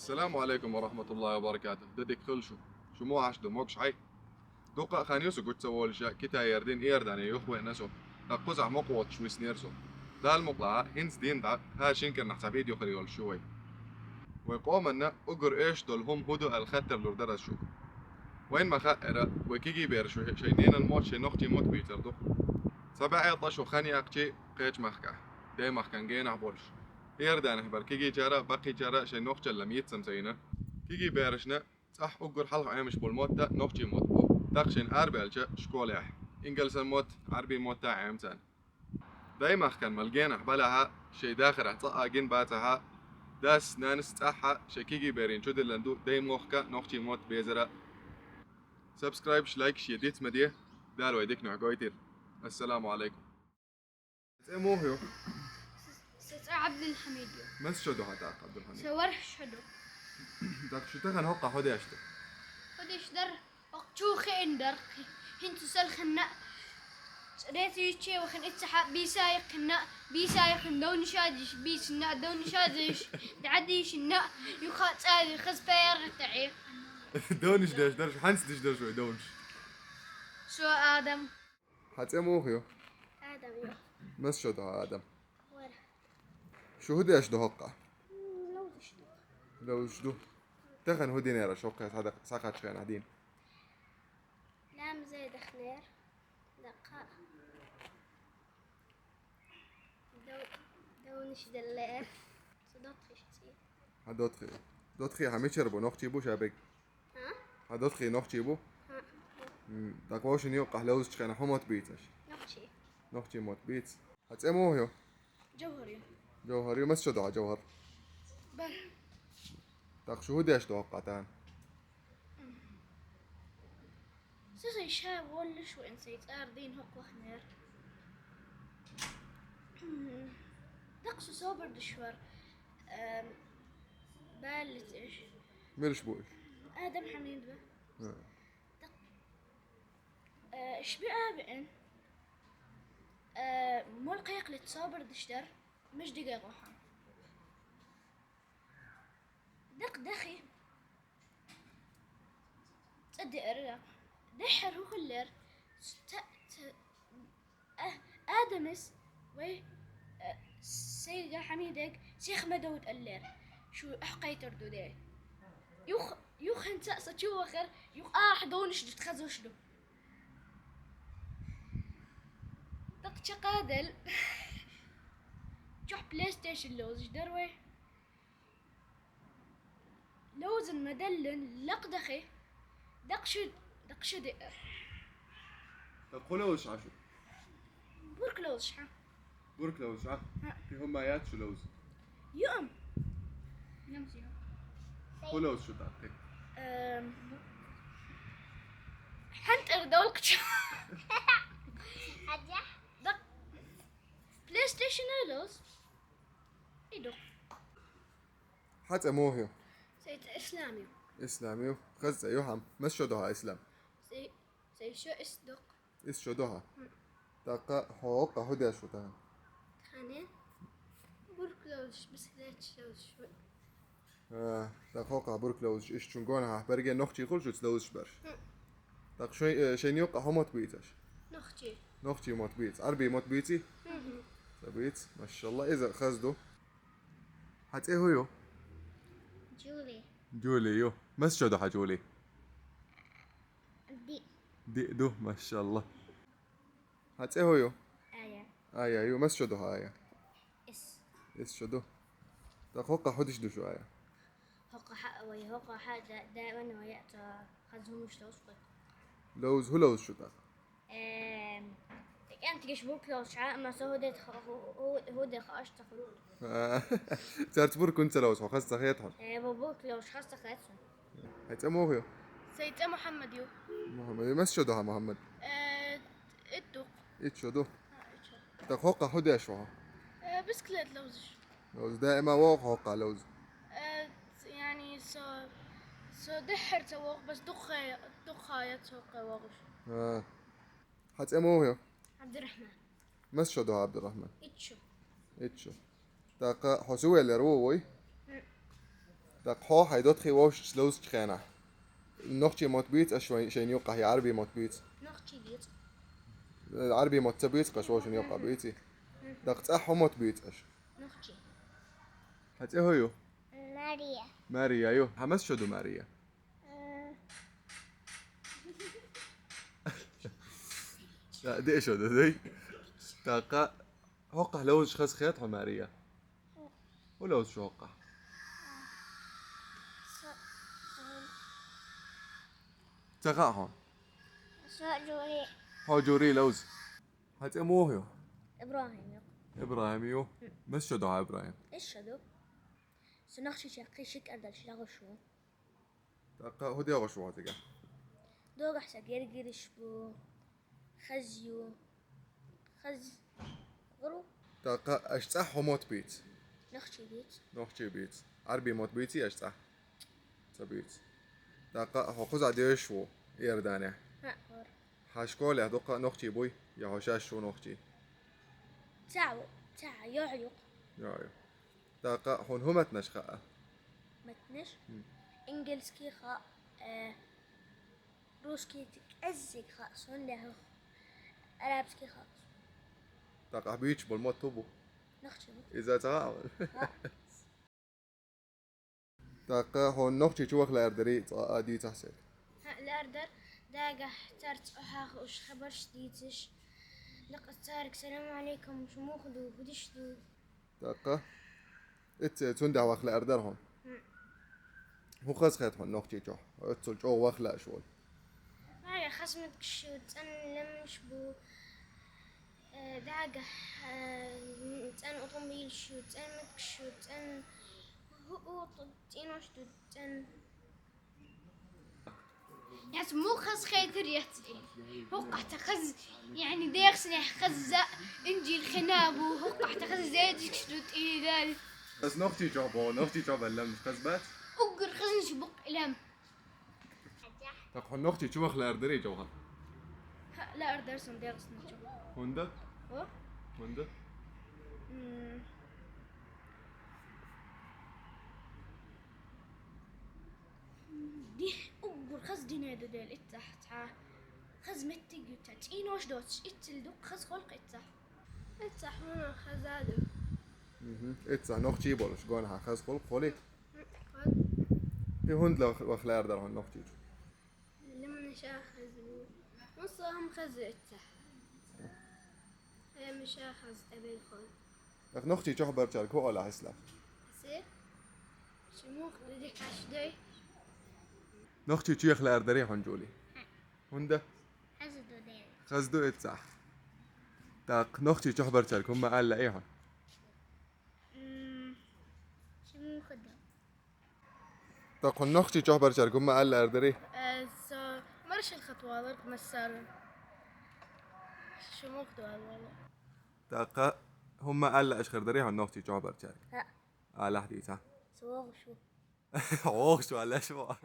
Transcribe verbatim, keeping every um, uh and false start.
السلام عليكم ورحمة الله وبركاته. Де дика хуьлда шун. Шу муха хьаьшна ду, могуш хьай? Дукха хан ю со гуча ца волуш, Китайера дин Иордане юхавеана со. ТӀаккха кхузахь мукъа воцуш виснера со. Дала мукъалахь, хӀинца дийнахь дӀа хӀара шина кӀирнахь цхьа видео хир йолуш ю вай. Вай къоманна уггар оьшуш долу хӀума хӀун ду аьлла хаттар лур дара ас шуьга. Вайна ма хаьара, вай кегий бераш шайн ненан мотт, шайн нохчийн мотт буьйцур ду. Цхьа бӀе ткъа шо хан яьккхича кхечу махкахь, Даймахкан генахь болуш, Иорданехь болу кегийчара а, баккхийчара а шайн нохчалла йиц ца йина. Кегий берашна цӀахь уггар хьалха Ӏемаш болу мотт нохчийн мотт бу. ТӀаккха шайна арабаьлча школехь ингалсан мотт, Ӏарбийн мотт а Ӏема царна. Даймахкан мел генахь балахь а, шайн дахарехь цкъа а гина бацахь а, дас, нанас цӀахь а шайн кегий берийн чудиллина ду Даймохк нохчийн мотт безар а. Сабскрайбаш, лайкаш е диц ма де, Дала вай диканехь гойтийла. Ассаламу Ӏалайкум. ЦӀе муха ю? Сан цӀе Ӏабдулхьамид ю. Маса шо ду хьан тӀаккха, Ӏабдулхьамид? Сан ворхӀ шо ду. ТӀаккха шу тахана хӀокхахь хӀун деш ду? ХӀун деш дара? ХӀокху чу хиъна дара. ХӀинца селхинна а, рецийче вахана иццахьа бийса яххинна а, бийса яхана довнаш а деш, бийсинна а довнаш а деш, дӀадийшинна а, юха а цӀа а хаза пера тӀе. Довнаш деш дарш, хьанца деш дарш вай довнаш? Со Адам. Хьан цӀе муха ю? Адам ю. Маса шо ду хьан, Адам? ВорхӀ. Шу хӀун деш ду хӀокхахь? М, ловзаш ду. Ловзаш ду. Тахана хӀун динера шу хӀокхахь схьадаккха-, схьакхаччахьана дийна? Ламаз дехнера. Даккха. Дов-, довнаш деллера. Со доттагӀий шу цӀий. Хьан доттагӀий? ДоттагӀий хьан мичара бу? Нохчий бу ша берриг? А? Хьан доттагӀий нохчий бу? А. М, тӀаккха вовшийн юккъахь ловзачу хенахь хӀун мотт буьйцу аша? Нохчий. Нохчий мотт буьйцу. Хьан цӀе муха ю? Джовхар ю. Джовхар ю. Маса шо ду хьан, Джовхар? БархӀ. ТӀаккха шу хӀун деш ду хӀокхахь тахана? М. Со сайн ша воллуш ву, сайн цӀера дийна хӀокху вахнера. М. ТӀаккха со собар деш вара. Эм, бала ца еш. Милаш бу уьш? Адам Хьамид бу. А. ТӀаккха, э, иш биа а биъна. Э, молла кхайкхалица собар деш дара. Муьждиге гӀо хьан. Дакъа дахи. ЦӀа деара. Дехьара хӀун хиллера? Ца-, ца-, а-, Адамас вай, а, сайга Хьамидег сиха ма довда аьллера. Шу ахь кхайтар ду де. Юх-, юха хӀинца а со чу вахара, юха ахь довнаш ду, хазуш ду. ТӀаккха чекхдаьлла. Чохь PlayStation ловзаш дара вай. Ловзан ма деллан, лакхдахи. Дакъа шу, дакъа шу деара. ТӀаккха хӀун ловзаш хьан шу? Бурк ловзаш хьан. Бурк ловзаш хьан? ХӀаъ. Кхин хӀумма яц шу ловза? Юам. Ямсио. ХӀун ловзаш шу тӀаккха? Эм, хьан тӀера долкхачу. Хьаьжа? Дакъа. PlayStation ловза. И ду. Хьан цӀе муха ю? Сайн цӀе Ислам ю. Ислам ю. Хаза цӀе ю хьан. Маса шо ду хьан, Ислам? Сайн, сайн шо исс ду. Исс шо ду хьан. М. ТӀаккха хьо хӀокхахь хӀун деш ву тахана? Тахана? Бурк ловзаш, бисквиташ ловзаш ву. А, тӀаккха хӀокхахь бурк ловзаш, иштта шун гонахьа берриге нохчий хуьлу шуьца ловзаш берш? М. ТӀаккха шайн, э, шайна юккъахь хӀун мотт буьйцу аша? Нохчий. Нохчий мотт буьйцу. Ӏарбий мотт буьйций? Мгм. Ца буьйцу. Машалла, иза хаза ду. Хьан цӀе хӀун ю? Джули. Джули ю. Маса шо ду хьан, Джули? Диъ. Диъ ду, машалла. Хьан цӀе хӀун ю? Ая. Ая ю. Маса шо ду хьан, Ая? Исс. Исс шо ду. ТӀаккха хӀокхахь хӀун деш ду шу, Ая? ХӀокхахь вай, хӀокхахь да-, даиман вай, цо хаза хӀумаш ловзуш вай. Ловза, хӀун ловза шу тӀаккха? Эм, кӀентигаш бурк ловзаш хьан, амма со хӀу де ха-, хӀу-, хӀу-, хӀу де хааш ца хуьлу. А, цаьрца бурк хӀунда ца ловза, хьо хаза ца хета хьуна? Э, бу бурк ловзаш хаза ца хета суна. Хьан цӀе муха ю? Сайн цӀе Мухьаммад ю. Мухьаммад. Маса шо ду хьан, Мухьаммад? Э, итт ду. Итт шо ду. А, итт шо. ТӀаккха хӀокхахь хӀун деш ву хьо? Э, бисквит ловзаш. Ловза, даима вогӀу хьо хӀокхахь ловза? Э, яъни со, со дуьххьара ца вогӀу, бас дукха, дукха яц хӀокхахь вогӀуш. А. Хьан цӀе муха ю? Абдурахман. Маса шо ду хьан, Абдурахман? Итт шо. Итт шо. ТӀаккха хьо сувеллера ву вуй? М. ТӀаккха хьо хьай доттагӀий вовшашца ловзача хенахь, нохчий мотт буьйцу аш шоай-, шайна юккъехь, я Ӏарбий мотт буьйцу? Нохчий буьйцу. Ӏарбий мотт ца буьйцу, аш вовшашна юккъехь буьйций? ТӀаккха цӀахь хьо мотт буьйцу аш? Нохчий. Хьан цӀе хӀун ю? Мария. Мария ю. Хьан маса шо ду, Мария? М. Да, диъ шо ду, дуй? ТӀаккха хӀоккхахь ловзуш хазахетий хьуна, Мария? ХӀун ловзу шу хӀоккхахь? Со-, ца хаьа хьуна? Со жури. Хьо жури ловзу. Хьан цӀе муха ю? ИбрахӀим ю. ИбрахӀим ю. Маса шо ду хьан, ИбрахӀим? Исс шо ду. Со Нохчийчохь кхин ши кӀира даьлча дӀагӀуш ву. ТӀаккха хӀун дегӀуш ву хьо цигахь? Догахь сан гергираш бу, хаза ю, хаза гӀур ву. ТӀаккха аш цӀахь хьо мотт буьйцу? Нохчий буьйцу. Нохчий буьйцу. Ӏарбий мотт буьйций аш цӀахь? Ца буьйцу. ТӀаккха хьо кхузахь доьшуш ву Иорданехь? ХӀаъ, вара. Хьан школехь дуккха а нохчий буй, я хьо шаьш ву нохчий? Цхьаъ ву, цхьаъ, йоӀ ю-кх. ЙоӀ ю. ТӀаккха хьуна хӀун маттанаш хаьа? Маттанаш? Хм. Ингилски хаьа, э, русский кӀеззиг хаьа суна, лаьхьа арабский хаьа суна. ТӀаккха ахь буьйцуш болу мотт хӀун бу? Нохчий бу. Иза ца хаьа? ХӀаъ. ТӀаккха хьуна нохчий чу ваха лаьара дарий, цкъа а дийцахь соьга. ХӀаъ, лаьара дара, дагахь цаьрца охьахууш, хабарш дийцаш. Дакъа цаьрга: «Салам алейкум, шу муха ду, хӀун деш ду?» ТӀаккха? Эццахь цундела ваха лаьара дара хьуна? ХӀун хазахета хьуна Нохчийчохь, оццул чӀогӀа ваха лаьаш волу? Вай, хаза меттигаш ю, цӀена лемаш бу, э, дагахь, э, цӀена утамбилаш ю, цӀена меттигаш ю, цӀена хӀу-, хӀу-, цӀенош ду, цӀена. Яц муха хазахетар яц и. ХӀоккхахь цхьа хаза, яъни дехснехь хаза инжил хина бу, хӀоккхахь цхьа хаза зедигаш ду тӀедал. Ас Нохчийчохь боху, Нохчийчохь баьлла лемаш хаза бац? Уггар хазанаш бу-кх и лем. ТӀаккха хьуна Нохчий чу ваха лаьара дарий чӀогӀа? ХӀаъ, лаьара дара суна дехснехь чӀогӀа. ХӀунда? О? ХӀунда? М. Ди-, уггар хаза дуьне ду дела иццахь цхьа. Хаза меттиг ю цхьа. ЦӀенош доцуш иццал ду-кх, хаза хуьлу-кх иццахь. Иццахь хӀума хаза ду. Мгм. Иццахь нохчий болуш гонахьа хаза хуьлу-кх, хуьлий? М, хуьлу. И хӀунда вах-, ваха лаьара дара хьуна Нохчийчу? Лемаш а хаза бу. Массо а хӀума хаза ю иццахь. Лемаш а хаза, тӀебелла хуьлу. ТӀаккха Нохчийчохь барчаьрга хӀун олу ахь ислам? Асе? Шу муха ду дика аш дай? Нохчий чу яха лаьара дарий хьуна, Джули? ХӀунда? Хаза ду дела. Хаза ду иццахь. ТӀаккха Нохчийчохь барчаьрга хӀумма аьлла лаьий хьуна? М, шу муха ду? ТӀаккха хьуна Нохчийчохь барчаьрга хӀумма аьлла лаьара дарий? Э, со маршалхат валар массарна. Шу муха ду аьлла вала. ТӀаккха хӀумма аьлла лаьаш хир дарий хьуна Нохчийчохь барчаьрга? ХӀаъ. Алахь дийца. Со вогӀуш ву. ВогӀуш ву аьлла лаьаш ву.